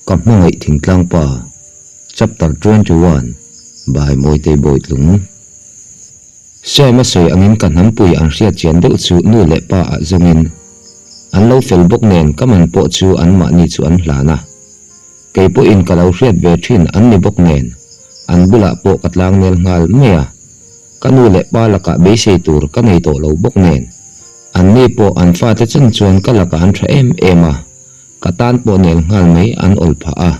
Ka hmangaih thingtlang pa, Chapter 21 by Mawitei Bawitlung. Sam a sawi angin ka hnampui an hriat chian deuh chu nu leh pa ah zawngin an lo fel bawk nen ka man pawh chu an mahni chu an hlan a. Kei pawhin ka lo hriat ve thin an ni bawk nen an bulah pawh ka tlangnel nghal mai a. Ka nu leh pa lakah beisei tur ka nei tawh lo bawk nen an ni pawh an fate chen chuan ka lakah an tha em em a. Ka tan pawh nel nghal mai an awl phah a,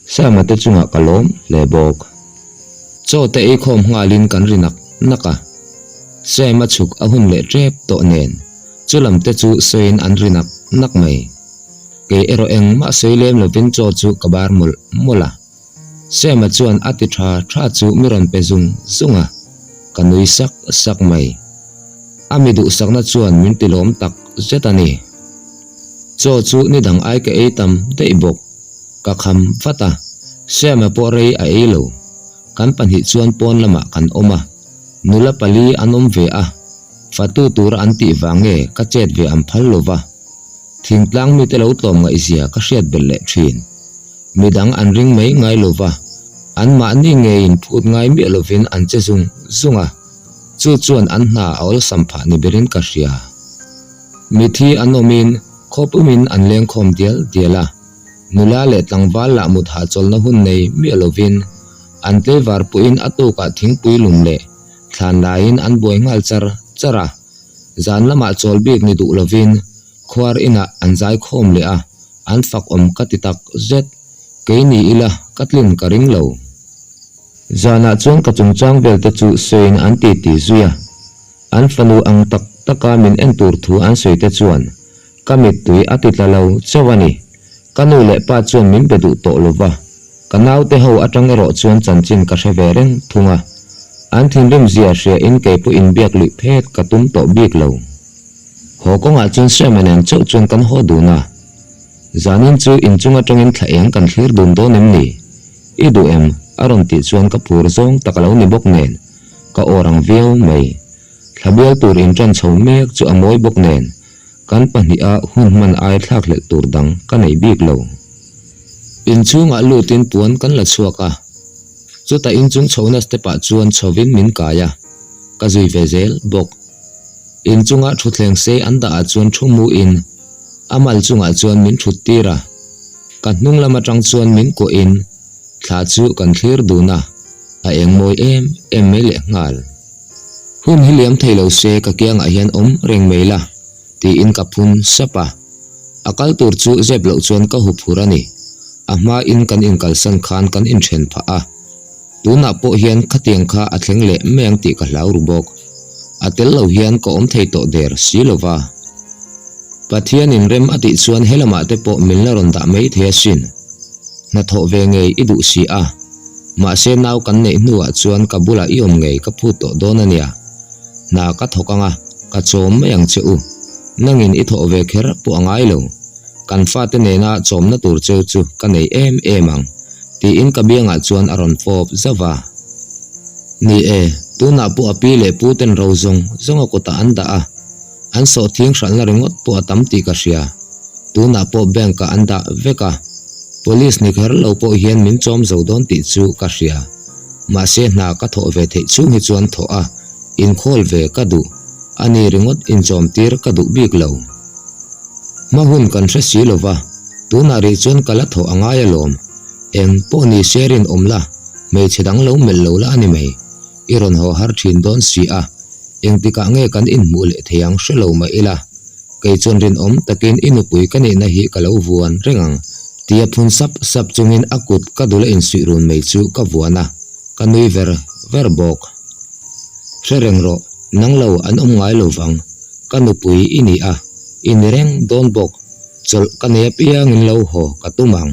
Sama te chungah ka lawm hle bawk. Chaw te ei khawm nghalin kan ri nak nak a, Sam a chhuk a hun leh tep tawh nen chu lam te chu sawiin an ri nak nak mai. Kei erawh engmah sawi lem lovin chaw chu ka bar mawlh mawlh a, Sam-a chuan a ti tha tha chu mi rawn pe zung zung a, ka nui sak sak mai. A mi duhsakna chuan min ti lawm tak zet a ni. Chaw chu ni dang ai ka ei tam daih bawk. Ka kham vat a, Sam-a pawh rei a ei lo. Kan pahnih chuan pawn lamah kan awm a, nula pali an awm ve a, fatu tura an tih vang nge ka chet ve an phal lo va. Thingtlang mite lo tlawm ngaihzia ka hriat belh leh thin. Midang an ring mai ngai lo va, anmahni ngeiin phut ngai miah lovin an che zung zung a, chu chuan an hna a awlsam phah ni berin ka hria. Mithi an awmin khawpumin an lengkhawm dial dial a, nula leh tlangval lah mut hahchawlhna hun nei miah lovin an tleivar puiin a tukah thingpui lum leh thlan laiin an buai nghal char char a, zan lamah chawl bik ni duh lovin khuar inah an zaikhawm leh a. An fak awm ka ti tak zet, kei ni ila ka tlin ka ring lo. Zanah chuan ka chungchang vel te chu sawiin an ti ti zui a, an fanu ang tak taka min en tur thu an sawi te chuan ka mittui a ti tla lo chauh a ni. Ka nu leh pa chuan min be duh tawh lo va, ka naute ho atang erawh chuan chanchin ka hre ve reng thung a, an thinrim zia hria in kei pawh inbiak luih phet ka tum tawh bik lo. Haw kawngah chuan Sherman nen chauh chuan kan haw dun a. Zanin chu inchung atangin thla eng kan thlir dun dawn em ni? I duh em? a rawn tih chuan ka phur zawng tak a lo ni bawk nen ka aw rang viau mai. Thla bial tur intan chho mek chu a mawi bawk nen kan pahniha hun hman ai thlak hlelh tur dang ka nei bik lo. Inchhungah lutin puan kan la chhuak a, chutah inchung chhohna step ah chuan chhovin min kai a, ka zui ve zel bawk. In chunga thutthleng sei an dah ah chuan thu mu in a mal chungah chuan min thut tir a, ka hnung lam atang chuan min kuah in thla chu kan thlir dun a, a eng mawi em em mai leh nghal. Hun hi liam thei lo se ka kiangah hian awm reng mai la tiin ka phun sap a, a kal tur chu zep loh chuan ka hup hur a ni, a hma in kan inkalsan khan kan inthen phah a. Tunah pawh hian khatiang kha a thleng leh mai ang tih ka hlau ru bawk. A tel lo hian ka awm thei tawh der si lo va. Pathianin rem a tih chuan he lamah te pawh min la rawn dah mai thei asin. Hnathawh ve ngei i duh si a. Mahse nau kan neih hnuah chuan ka bulah i awm ngei ka phut tawh dawn a nia. Hna ka thawk ang a, ka chawm mai ang che u. Nangin i thawh ve kher pawh a ngai lo. Kan fate nena chawmna tur cheu chu ka nei em em ang, tiin ka biangah chuan a rawn fawp zauh a. Ni e, tunah pawh a pi leh pu ten ro zawng zawng a kutah an dah a, an sawhthing hralhna ringawt pawh a tam tih ka hria. Tunah pawh bank ah an dah vek a, police ni kher lo pawh hian min chawm zo dawn tih chu ka hria. Mahse hna ka thawh ve theih chhung hi chuan thawh a, inkhawl ve ka duh, a ni ringawt inchawmtir ka duh bik lo. Hma hun kan hre si lo va, tunah rih chuan ka la thawh a ngai alawm. Eng pawh ni se rinawm la, hmeichhe dang lo melh lo la a ni mai. I rawn haw har thin dawn si a, engtikah nge kan inhmuh leh thei ang hre lo mah ila. Kei chuan rinawm takin i nupui ka nihna hi ka lo vuan reng ang, tia phun sap sap chungin a kut ka dul a insuih run mai chu ka vuan a, ka nui ver ver bawk. Hre reng rawh, nang lo an awm ngai lo vang. Ka nupui i ni a, i ni reng dawn bawk. Chawlh ka nei apiangin lo haw ka tum ang.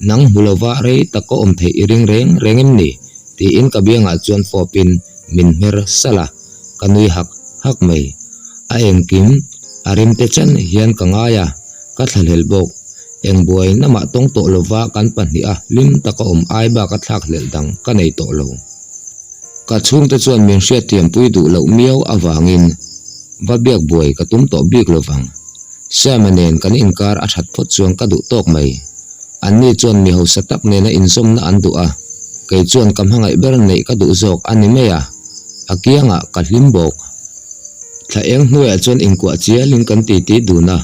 Nang hmu lova rei tak ka awm theih i ring reng reng em ni? tiin ka biangah chuan fawpin min hmer salh a, ka nui hak hak mai. A engkim a rim te chen hian ka ngai a, ka thlahlel bawk. Eng buai namah tawng tawh lova kan pahniha hlim taka awm ai bak a thlakhlelh dang ka nei tawh lo. Ka chhungte chuan min hriatthiampui duh loh miau avangin va biak buai ka tum tawh bik lovang. Sam-a nen kan inkar a that phawt chuan ka duh tawk mai. Anni chuan mi hausa tak nena inzawmna an duh a, kei chuan ka hmangaih ber neih ka duh zawk a ni mai a, a kiangah ka hlim bawk. Thla eng hnuaiah chuan inkuah chialin kan titi dun a,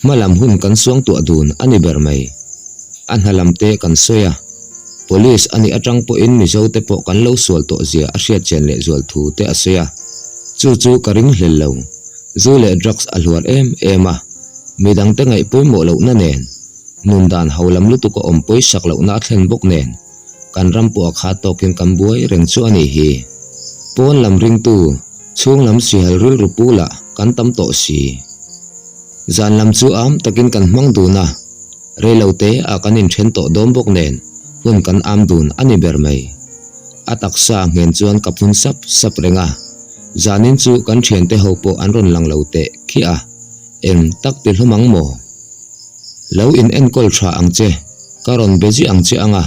hma lam hun kan suangtuah dun a ni ber mai. A hna lam te kan sawi a, Police a nih atang pawhin Mizo te pawh kan lo sual tawh zia a hriatchian leh zual thu te a sawi a, chu chu ka ringhlel lo. Zu leh drugs a hluar em em a, midangte ngaih pawimawh lohna nen, nun dan ho lam lutuk a awm pawisak lohna a thlen bawk nen, kan ram pawh a kha tawkin kan buai reng chu a nih hi. Pawn lam ringtu, chhung lam sihal rilru pu lah kan tam tawh si. Zan lam chu am takin kan hmang dun a, Reilote ah kan inthen tawh dawn bawk nen hun kan am dun a ni ber mai. A taksa nghen chuan ka phun sap sap reng a, zanin chu kan thiante ho pawh an rawn lang lo teh khiah a, eng tak ti hlawm ang maw? Lo in enkawl tha ang che, ka rawn be zui ang che anga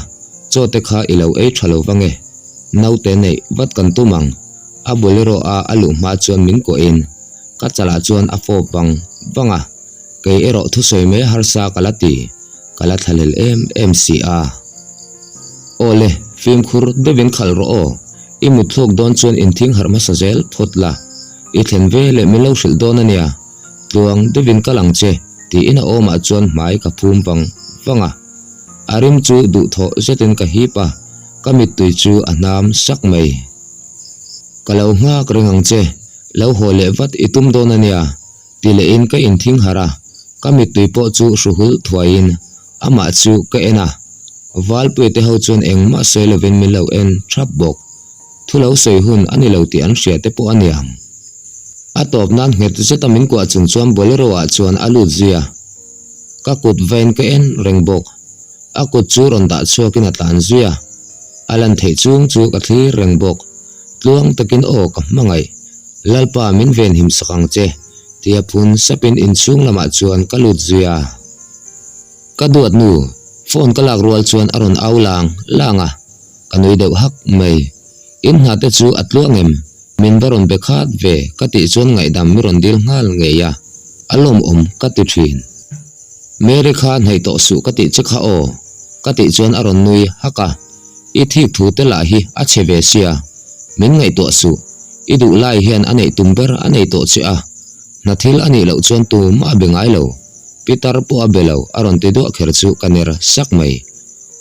chaw te kha i lo ei tha lo vang e, naute neih vat kan tum ang, a bolero a a luh hma chuan min kuahin ka chalah chuan a fawp vang vang a. Kei erawh thusawi mai harsa ka la ti, ka la thlahlel em em si a. Aw le, fimkhur deuhin khalh rawh aw, i mutthluk dawn chuan inthing harh hmasa zel phawt la, i thlen ve leh min lo hrilh dawn a nia, tluang deuhin kal ang che tiin a awmah chuan hmai ka phum vang vang a. A rim chu duhthawh zetin ka hip a, ka mittui chu a hnam sak mai. Ka lo nghak reng ang che, lo haw leh vat i tum dawn a nia, Ti lehin ka inthing harh a, ka mittui pawh chu hruhul thuaiin amah chu ka en a. Valpuia te ho chuan engmah sawi lovin min lo en thap bawk. Thu lo sawi hun a ni lo tih an hria te pawh a niang. A tawp nan nghet zeta min kuah chung chuan Bolero ah chuan a lut zui a. Ka kut vain ka en reng bawk. A kut chu rawn dah chhuakin a tlan zui a, a lan theih chung chu ka thlir reng bawk. Tluang takin aw ka hmangaih, Lalpa min venhim sak ang che, tia phun sapin inchhung lamah chuan ka lut zui a. Ka duat nu, phone ka lak rual chuan a rawn au lang lang a, ka nui deuh hak mai. In hna te chu a tluang em? Min va rawn be khat ve ka tih chuan ngaihdam mi rawn dil nghal ngei a, a lawmawm ka ti thin. Mary kha hnaih tawh suh ka tih che kha aw ka tih chuan a rawn nui hak a, I thik thu te lah hi a chhe ve sia, min ngaihtuah suh, i duh lai hian a neih tum ber a nei tawh che a, hna thil a nih loh chuan tumah a be ngai lo, Pitar pawh a be lo a rawn ti duah kher chu ka ner sak mai.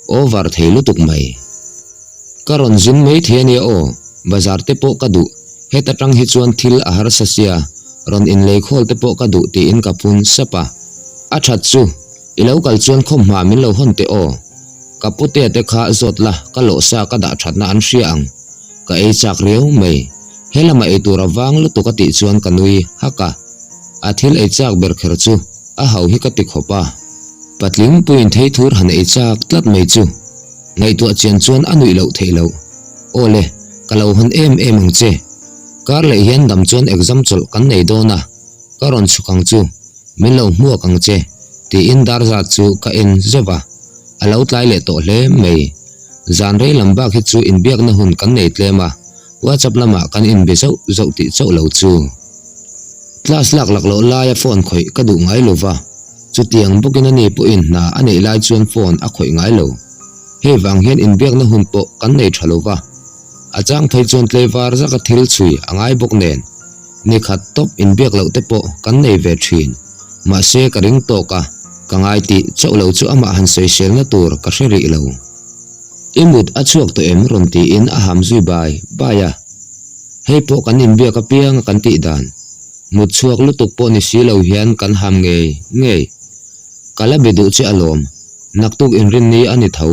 Over thei lutuk mai. Ka rawn zin mai thei a nia aw, bazar te pawh ka duh, heta tang hi chuan thil a harsa sia, rawn inlei khawl te pawh ka duh tiin ka phun sap a. A that chu, i lo kal chuan khawmhma min lo hawn teh aw. Ka putea te kha zawt la, ka lawhsa ka dah thatna an hria ang. Ka ei chak riau mai. He lama ei tur a vang lutuk a tih chuan ka nui hak a. A thil ei chak ber kher chu a hau hi ka ti khawp a. Patling puiin thei thur han ei chak tlat mai chu ngaihtuah chian chuan a nuih loh theih loh. Aw le, ka lo hawn em em ang che. Kar leh hian dam chuan exam chawlh kan nei dawn a, ka rawn chhuk ang chu, min lo hmuak ang che, tiin dar zat chu ka en zeuh a. A lo tlai leh tawh hle mai. Zan rei lam bak hi chu inbiakna hun kan nei tlem a, WhatsApp lamah kan inbe zauh zauh tih chauh lo chu. Class lak lak loh laia phone khawih ka duh ngai lo va, chutiang bawkin ani pawhin hna a neih lai chuan phone a khawih ngai lo. Hei vang hian inbiakna hun pawh kan nei tha lo va, a chang phei chuan tleivar zaka thil chhui a ngai bawk nen ni khat tawp inbiak loh te pawh kan nei ve thin. Mahse ka ring tawk a, ka ngai tih chauh lo chu amah han sawiselna tur ka hre rih lo. I mut a chhuak tawh em rawn tiin a ham zui bai bai a. Hei pawh kan inbiak apiang a kan tih dan. Mut chhuak lutuk pawh ni si lo hian kan ham ngei ngei. Ka la be duh che alawm, naktuk inrinni a ni tho.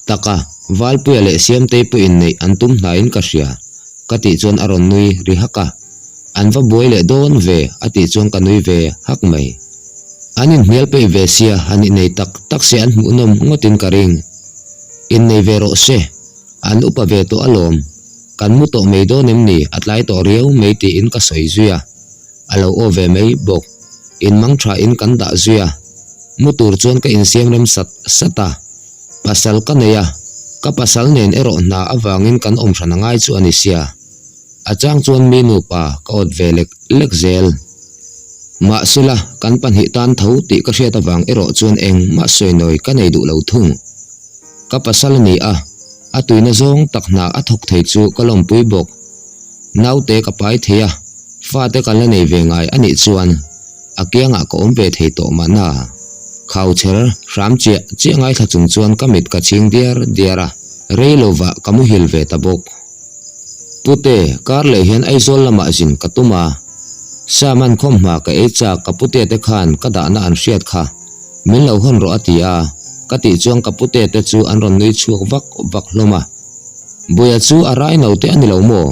Taka, Valpuia leh Siamtei pawh inneih an tum hnaiin ka hria, ka tih chuan a rawn nui ri hak a. An va buai leh dawn ve a tih chuan ka nui ve hak mai. An inhnial peih ve sia han innei tak tak se an hmuhnawm ngawtin ka ring. Innei ve rawh se, an upa ve tawh alawm. Kan mu tawh mai dawn em ni a tlai tawh riau mai tiin ka sawi zui a. A lo aw ve mai bawk. Inmang tha in kan dah zui a. Mu tur chuan ka insiam rem sat sat a. Pasal ka nei a, ka pasal nen erawh hna avangin kan awm hran a ngai chu a ni sia. A chang chuan mi nupa ka awt ve lek lek zel. Mahsela, kan pahnih tan tho tih ka hriat avang erawh chuan engmah sawinawi ka nei duh lo thung. Ka pasal a ni a, a tuina zawng tak hna a thawk thei chu ka lawmpui bawk. Naute ka pai thei a, fate kan la nei ve ngai a nih chuan a kiangah ka awm ve thei tawh mahna. Khauchher hram chiah chiah ngaithla chung chuan ka mit ka chhing diar diar a, rei lovah ka muhil ve ta bawk. Pute, kar leh hian Aizawl lamah zin ka tum a, Saman khawmhma ka ei chak ka pute te khan ka dahna an hriat kha. Min lo hawn rawh a ti a, ka tih chuan ka pute te chu an rawn nui chhuak vak vak hlawm a. Buia chu a rai no te a ni lo maw?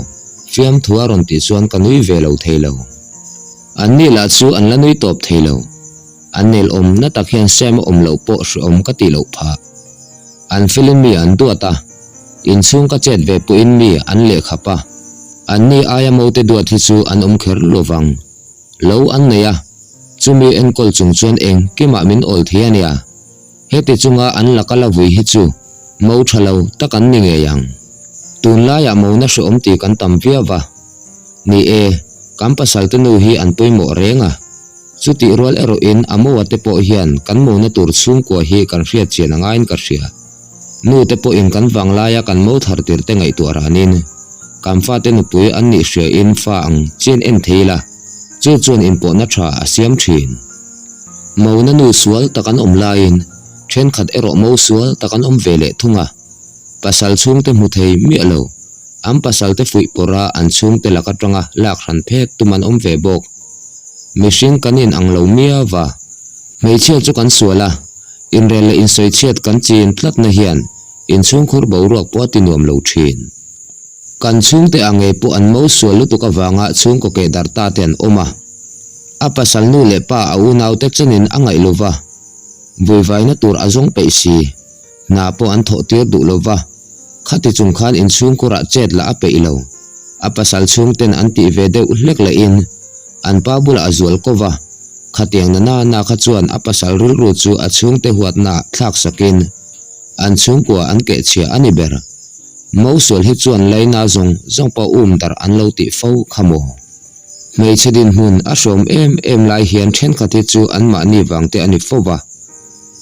Fiamthu a rawn tih chuan ka nui ve lo thei lo. An ni lah chu an la nui tawp thei lo. An nel awm na tak hian Sam a awm loh pawh hrehawm ka tih loh phah. An felin mi an duat a, inchhung ka chet ve pawhin mi an lehkhap a. An ni aia mote duat hi chu an awm kher lovang. Lo an nei a, chumi enkawl chung chuan engkimah min awl thei a nia. Heti chunga an laka la vui hi chu mo tha lo tak an ni ngei ang. Tunlaiah mona hrehawm tih kan tam viau va. Ni e, kan pasalte nu hi an pawimawh reng a. Chutih rual erawhin a moa te pawh hian kan mona tur chhungkua hi kan hriat chian a ngaiin ka hria. Nu te pawhin kan vanglaia kan mo thar tir te ngaihtuah ranin kan fate nupui an nih hriain fa ang chian en thei ila, chu chuan inpawhna tha a siam thin. Mona nu sual tak an awm laiin thenkhat erawh mo sual tak an awm ve leh thung a, pasal chhungte hmu thei miah lo, an pasalte fuih pawrha an chhungte lak atanga lak hran phek tum an awm ve bawk. Mihring kan in ang lo miau va, hmeichhia chu kan sual a, inrel leh insawichhiat kan chin tlatna hian inchhungkhur boruak pawh a ti nuam lo thin. Kan chhungte ang ngei pawh an mo sual lutuk avanga chhungkaw keh darh ta te an awm a. A pasal nu leh pa a unaute chenin a ngaih lo va, vuivaina tur a zawng peih si. Hna pawh an thawh tir duh lo va, khati chung khan inchhungkhurah chet lah a peih lo. A pasal chhungten an tih ve deuh hlek lehin an pa bulah a zual ko va, khatiang na na kha chuan a pasal rilru chu a chhungte huatna thlak sakin an chhungkua an kehchhia a ni ber. Mosual hi chuan laina zawng zawng pawh um darh an lo tih fo kha maw? Hmeichhe dinhmun a hrawm em em lai hian thenkhat hi chu anmahni vang te a ni fo va.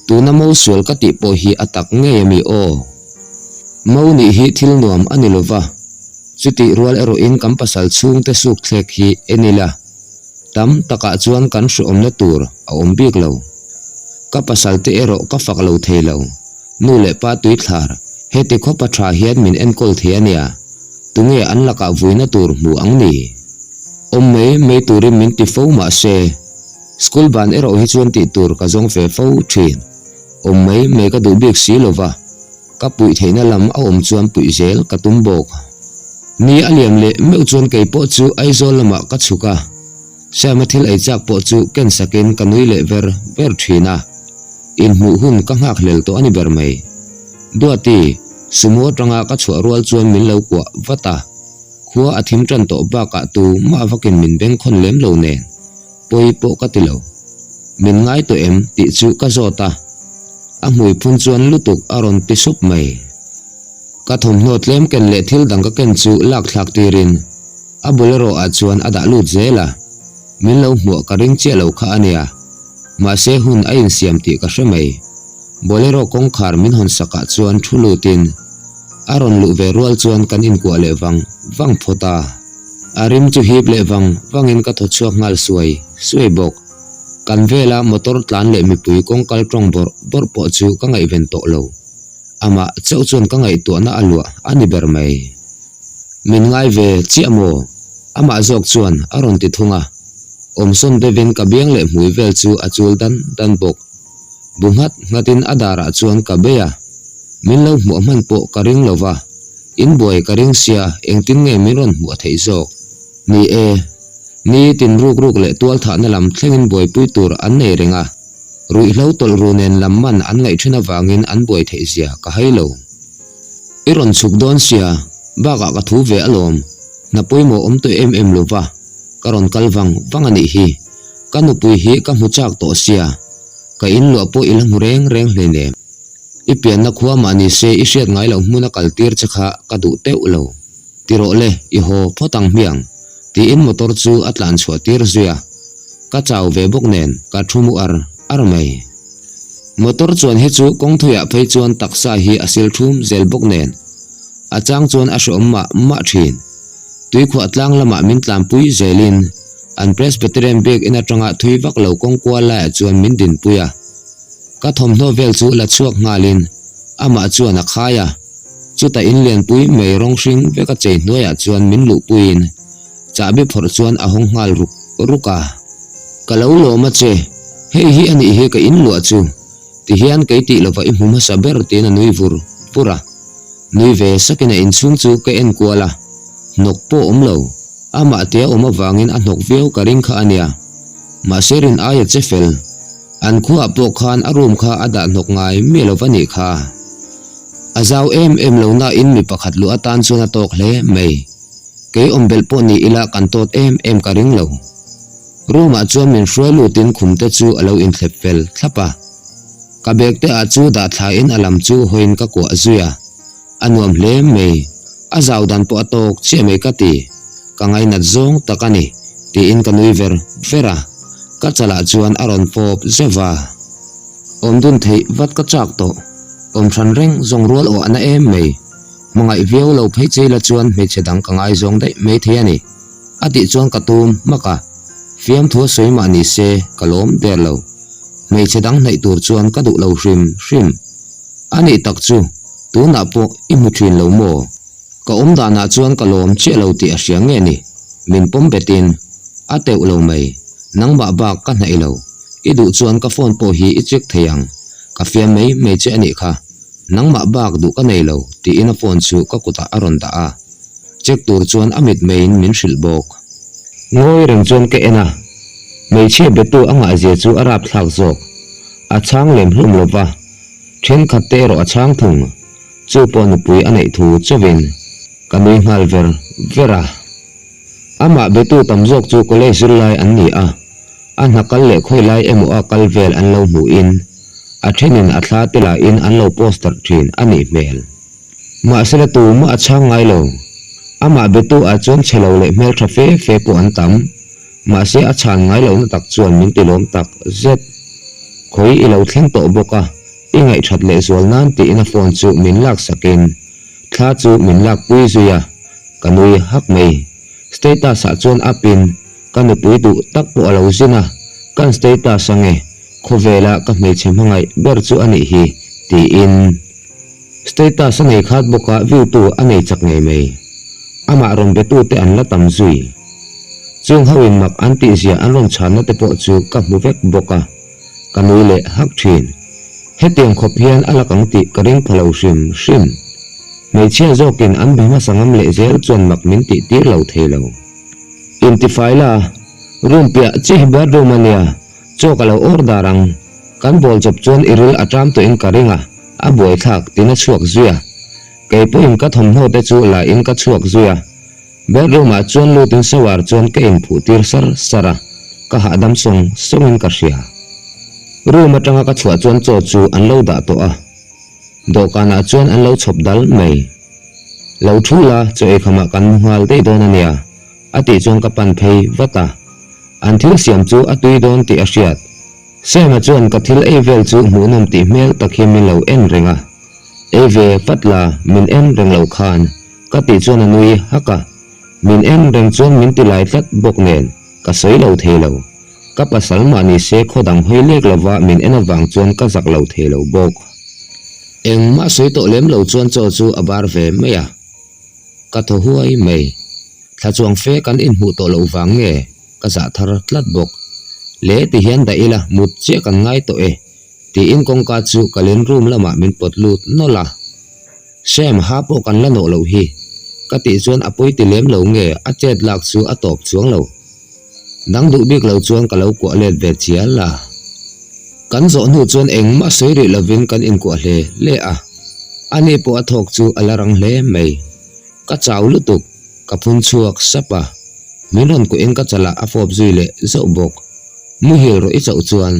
Tuna Mosual ka tih pawh hi a tak ngei a mi aw? Mo nih hi thil nuam a ni lo va, chutih rual erawhin kan pasal chhungte suk thlek hi en ila, tam takah chuan kan hrehawmna tur a awm bik lo. Ka pasal te erawh ka fak lo thei lo. Nu leh pa tuithlar, heti khawpa tha hian min enkawl thei a nia, tunge an lakah vuina tur hmu ang ni? Awm mai mai turin min ti fo mah se, school ban erawh hi chuan tih tur ka zawng ve fo thin. Awm mai mai ka duh bik si lo va, ka puih theihna lam a awm chuan puih zel ka tum bawk. Ni a liam leh meuh chuan kei pawh chu Aizawl lamah ka chhuk a. Siama thil ei chak pawh chu ken sakin ka nui leh ver ver thin a, inhmuh hun ka nghak hlel tawh a ni ber mai. Duati, Sumo atanga ka chhuah rual chuan min lo kuah vat a, khua a thim tan tawh bakah tu mah vakin min bengkhawn lem lo nen, pawi pawh ka ti lo. Min ngai tawh em tih chu ka zawt a, a hmui phun chuan lutuk a rawn ti sup mai. Ka thawmhnaw tlem ken leh thil dang ka ken chu lak thlak tirin a bolero ah chuan a dah lut zel a, min lo hmuah ka ring chiah lo kha a nia. Mahse hun a insiam tih ka hre mai. Bolero kawngkhar min hawn sakah chuan thu lutin a rawn luh ve rual chuan kan inkuah leh vang vang phawt a. A rim chu hip leh vang vangin ka thaw chhuak nghal suai suai bawk. Kan vela motor tlan leh mipui kawngkal tawng bawrh bawrh pawh chu ka ngaihven tawh lo. Amah chauh chuan ka ngaihtuahna a luah a ni ber mai. Min ngai ve chiah maw? Amah zawk chuan a rawn ti thung a. Awmsawn deuhin ka biang leh hmui vel chu a chul dan dan bawk. Bu nghat nghatin a darah chuan ka bei a. Min lo hmuah hman pawh ka ring lo va. Inbuai ka ring sia engtin nge min rawn hmuah theih zawk? Ni e, ni tin ruk ruk leh tualthahna lam thlengin buaipui tur an nei reng a. Ruihhlo tawlh ru nen lam man an ngaih thin avangin an buai theih zia ka hai lo. I rawn chhuk dawn sia, bakah ka thu ve alawm. Hna pawimawh awm tawh em em lo va, ka rawn kal vang vang a nih hi. Ka nupui hi ka hmu chak tawh sia, ka in luah pawh i la hmu reng reng hleinem. I pianna khua mah ni se i hriat ngai loh hmuna kal tir che kha ka duh teuh lo. Ti rawh le, i haw phawt ang hmiang, tiin motor chu a tlan chhuah tir zui a. Ka chau ve bawk nen ka thu mu ar ar mai. Motor chuan hi chu kawng thuiah phei chuan taksa hi a sil thum zel bawk nen a chang chuan a hreawm mah mah thin. Tuikhuah tlang lamah min tlanpui zelin an Presbyterian biak in atanga thui vak lo kawng kual laiah chuan min dinpui a. Ka thawmhnaw vel chu la chhuak nghalin amah chuan a khai a, chutah in lianpui mai rawng hring vek a chei hnuaiah chuan min luhpuiin chahbi phawrh chuan a hawng nghal ruk ruk a. Ka lo lawm a che, hei hi a nih hi ka in luah chu, tihian kei tih lova i hmu hmasa ber tiin a nui vur vur a. Nui ve sakin a inchhung chu ka en kual a, hnawk pawh awm lo, amah tia awm avangin a hnawk viau ka ring kha a nia. Mahse rin aia che fel, an khuaah pawh khan a room kha a dah hnawk ngai miah lo va nih kha. A zau em em lo nain mi pakhat luh atan chuan a tawk hle mai. Kei awm belh pawh ni ila kan tawt em em ka ring lo. Room ah chuan min hruai lutin khum te chu a lo inthlep fel thlap a. Ka bag te ah chu dah thla in a lam chu hawiin ka kuah zui a, a nuam hle mai, a zau dan pawh a tawk chiah mai ka ti, ka ngainat zawng tak a ni tiin ka nui ver ver a, ka chalah chuan a rawn fawp zeuh a. Awm dun theih vat ka chak tawh, awm hran reng zawng rual awh a na em mai, hmangaih viau lo phei che ila chuan hmeichhe dang ka ngaizawng daih mai thei a ni a tih chuan ka tum hmak a, fiamthu a sawi mah ni se ka lawm der lo. Hmeichhe dang hnaih tur chuan ka duh lo hrim hrim. A nih tak chu, tunah pawh i hmu thin lo maw? Ka awm danah chuan ka lawm chiah lo tih a hria nge ni? Min pawm betin, A teuh lo mai, nangmah bak ka hnaih lo. I duh chuan ka phone pawh hi i check thei ang. Ka fiam mai mai che a nih kha. Nangmah bak duh ka nei lo, tiin a phone chu ka kutah a rawn dah a. Check tur chuan a mit meiin min hrilh bawk. Ngawi reng chuan ka en a, hmeichhia betu a ngahzia chu a rapthlak zawk. A chhang lem hlum lo va, thenkhat te erawh a chhang thung. Chu pawh nupui a neih thu chauhin ka nui nghal ver ver a. Amah betu tam zawk chu college zirlai an ni a, a hna kal leh khawi lai emaw a kal vel an lo hmuhin a thenin a thla te lahin an lo post darh thin a nih hmel. Mahsela tumah a chhang ngai lo. Amah betu ah chuan chhe lo leh hmeltha fe fe pawh an tam. Mahse a chhan ngai lohna tak chuan min ti lawm tak zet. Khawi i lo thleng tawh bawk a, i ngaihthat leh zual nan tiin a phone chu min lak sakin thla chu min lak pui zui a, ka nui hak mai. Status ah chuan up in ka nupui duh tak pawh a lo zin a, kan status ange khawvela ka hmeichhe hmangaih ber chu a nih hi tiin. Status a nei khat bawk a view tu a nei chak ngei mai. Amah rawn be tu te an la tam zui. Chung ho in mak an tih zia an rawn chhanna te pawh chu ka hmu vek bawk a, ka nui leh hak thin. Hetiang khawp hian a lak ang tih ka ring pha lo hrim hrim. Hmeichhia zawkin an be hmasa ngam leh zel chuan mak min tih tir lo thei lo. Intifai la, room piah chiah hi bathroom a nia. Chaw ka lo order ang. Kan bawl chawp chuan i ril a ṭam tawhin ka ring a, a buaithlak tin a chhuak zui a. Kei pawhin ka thawmhnaw te chu la in ka chhuak zui a. Bedroom ah chuan lutin shower chuan ka inphuh tir sar sar a, ka hahdam sawng sawngin ka hria. Room atanga ka chhuah chuan chaw chu an lo dah tawh a. Dawhkanah chuan an lo chhawp dal mai. Lo thu la, chaw eikhamah kan mu nghal daih dawn a nia. A tih chuan ka pan phei vat a, an thil siam chu a tui dawn tih a hriat. Sam-a chuan ka thil ei vel chu hmuhnawm tih hmel tak hi min lo en reng a, Ei ve vat la, min en reng lo khan, ka tih chuan a nui hak a. Min en reng chuan min ti lai tlat bawk nen, ka sawi lo thei lo. Ka pasal mah ni se khaw dang hawi lek lova min en avang chuan ka zak lo thei lo bawk. Engmah sawi tawh lem lo chuan chaw chu a bar ve mai a. Ka thaw huai mai. Thla chuang fe kan inhmuh tawh loh vang nge ka zah thar tlat bawk. Le ti hian dah ila mut chiah kan ngai tawh e tiin kawngka chu ka len room lamah min pawt lut nawlh a. Sam ha pawh kan la nawh loh hi ka tih chuan a pawi ti lem lo nge a chet lak chu a tawp chuang lo. Dang duh bik lo chuan ka lo kuah let ve chial a. Kan zawh hnu chuan engmah sawi rih lovin kan inkuah hle hle a. Ani pawh a thawk chu a la rang hle mai. Ka chau lutuk, ka phun chhuak sap a. Min rawn kuah in ka chalah a fawp zui leh zauh bawk. Muhil rawh i chauh chuan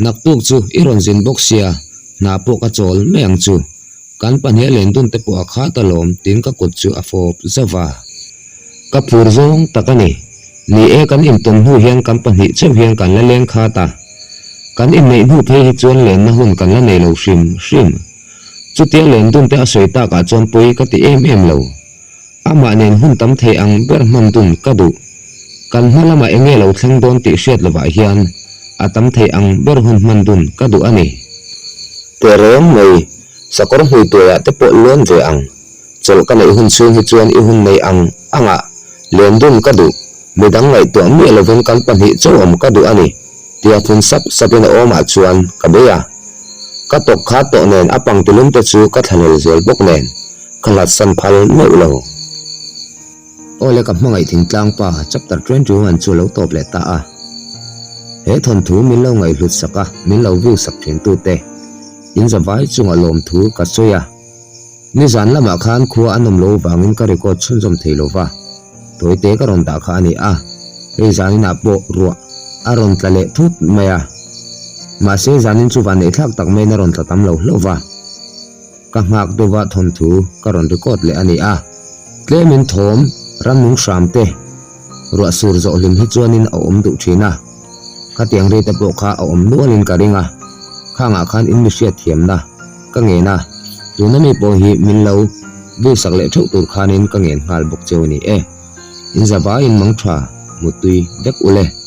naktuk chu i rawn zin bawk sia, hna pawh ka chawl mai ang chu. Kan pahnih a len dun te pawh a khat alawm tiin ka kut chu a fawp zauh va. Ka phur zawng tak a ni. Ni e, kan intawn hnu hian kan pahnih chauh hian kan la leng khat a. Kan inneih hnu phei hi chuan lenna hun kan la nei lo hrim hrim. Chutia len dun te a sawi takah chuan pawi ka ti em em lo. Amah nen hun tam thei ang ber hman dun ka duh. Kan hma lamah eng nge lo thleng dawn tih hriat lovah hian a tam thei ang ber hun hman dun ka duh a ni. Tehreng mai, sakawr hmuituaiah te pawh lawn ve ang. Chawlh ka neih hun chhung hi chuan i hun nei ang angah len dun ka duh. Midang ngaihtuah miah lovin kan pahnih chauh awm ka duh a ni, tia phun sap sapin a awmah chuan ka bei a. Ka tawk kha tawh nen a pangtilum te chu ka thlahlel zel bawk nen. Ka hlatsan phal meuh lo. Aw le ka hmangaih thingtlang pa chapter 21 chu lo tawp leh ta a. He thawnthu min lo ngaihhlut sak a, min lo view sak thin tute in zavai chungah lawmthu ka sawi a. Nizan lamah khan khua a nawm lo vangin ka record chhunzawm thei lo va, tawite ka rawn dah kha a ni a, hei zaninah pawh ruah a rawn tla leh thut mai a. Mahse zanin chu vanneihthlak tak maiin a rawn tla tam lo hlauh va. Ka nghak deuha thawnthu ka rawn record leh a ni a, tlemin thawm ramnung hram te ruah sur zawh hlim hi chuanin a awm duh thin a, khatiang ri te pawh kha a awm nualin ka ring a, khangah khan in mi hriatthiamna ka ngen a, tuna mi pawh hi min lo view sak leh theuh tur khanin ka ngen nghal bawk cheu a ni e, in zavaiin mang tha muttui vek ule.